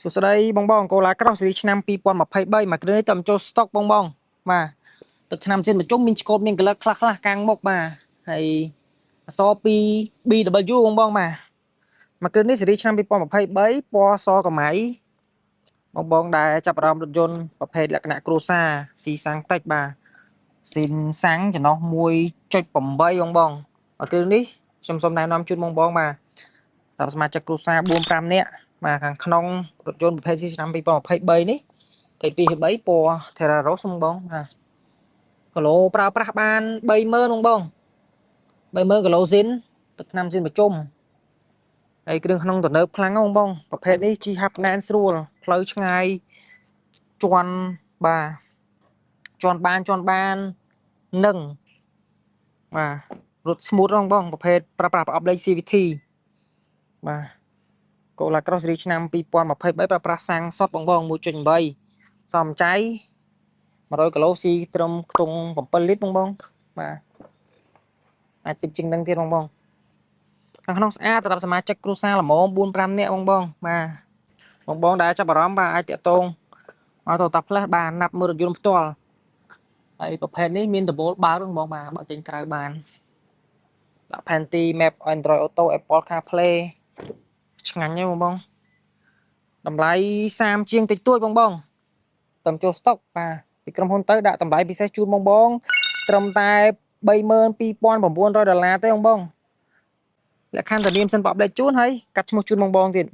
សួស្តីបងបង Corolla Cross ស៊េរីឆ្នាំ2023មួយគ្រឿងនេះតើចូលស្តុកបងបងបាទទឹកថ្នាំចិនបញ្ជុំមានឆ្កូតមានក្លិតខ្លះខ្លះកាំងមុខបាទហើយអក្សរ2 BW បងបងបាទមួយគ្រឿងនេះស៊េរីឆ្នាំ2023ពណ៌សកម្មៃបងបងដែលចាប់អារម្មណ៍រថយន្តប្រភេទលក្ខណៈគ្រួសារស៊ីសាំងតិចបាទស៊ីនសាំងចំណុះ1.8បងបងមួយគ្រឿងនេះខ្ញុំសូមណែនាំជូនបងបងបាទសម្រាប់សមាជិកគ្រួសារ4 5នាក់បាទខាងក្នុងរថយន្តប្រភេទស៊ីឆ្នាំ2023នេះ22 23ពណ៌ Terra Rosa បងបងបាទគីឡូប្រើប្រាស់បាន30000បងបង30000គីឡូស៊ីនទឹកថ្នាំស៊ីនប្រជុំហើយគ្រឿងក្នុងទំនើបខ្លាំងបងបងប្រភេទនេះជីហាប់ណែនស្រួលផ្លូវឆ្ងាយជន់បាទជន់បានជន់បាននឹងបាទរត់ smooth បងបងប្រភេទប្រើប្រាស់ប្រអប់លេខ CVT បាទ Corolla Cross ស៊េរីឆ្នាំ2023ប្រើប្រាស់សាំងសុតបងបង1.8សំចៃ100គីឡូស៊ីត្រឹមខ្ទង់7លីត្របងបងបាទអាចតិចជាងនឹងទៀតបងបងខាងក្នុងស្អាតសម្រាប់សមាជិកគ្រួសារល្មម4 5នាក់បងបងបាទបងបងដែលចាប់អារម្មណ៍បាទអាចតាក់ទងមកទៅតាផ្លេសបាទណាត់មើលរថយន្តផ្ទាល់ហើយប្រភេទនេះមានដំបូលបើកបងបងបាទបើកចេញក្រៅបានដាក់ផែនទី map Android Auto, Apple CarPlay ឆ្ងាញ់ហ្នឹងបងបងតម្លៃ30ជាងតិចតួចបងបងតំចូលស្តុកបាទពីក្រុមហ៊ុនទៅដាក់តម្លៃពិសេសជូនបងបងត្រឹមតែ32,900ដុល្លារទេបងបងលក្ខខណ្ឌធានាសិនប្រអប់លេខជូនហើយកាត់ឈ្មោះជូនបងបងទៀត។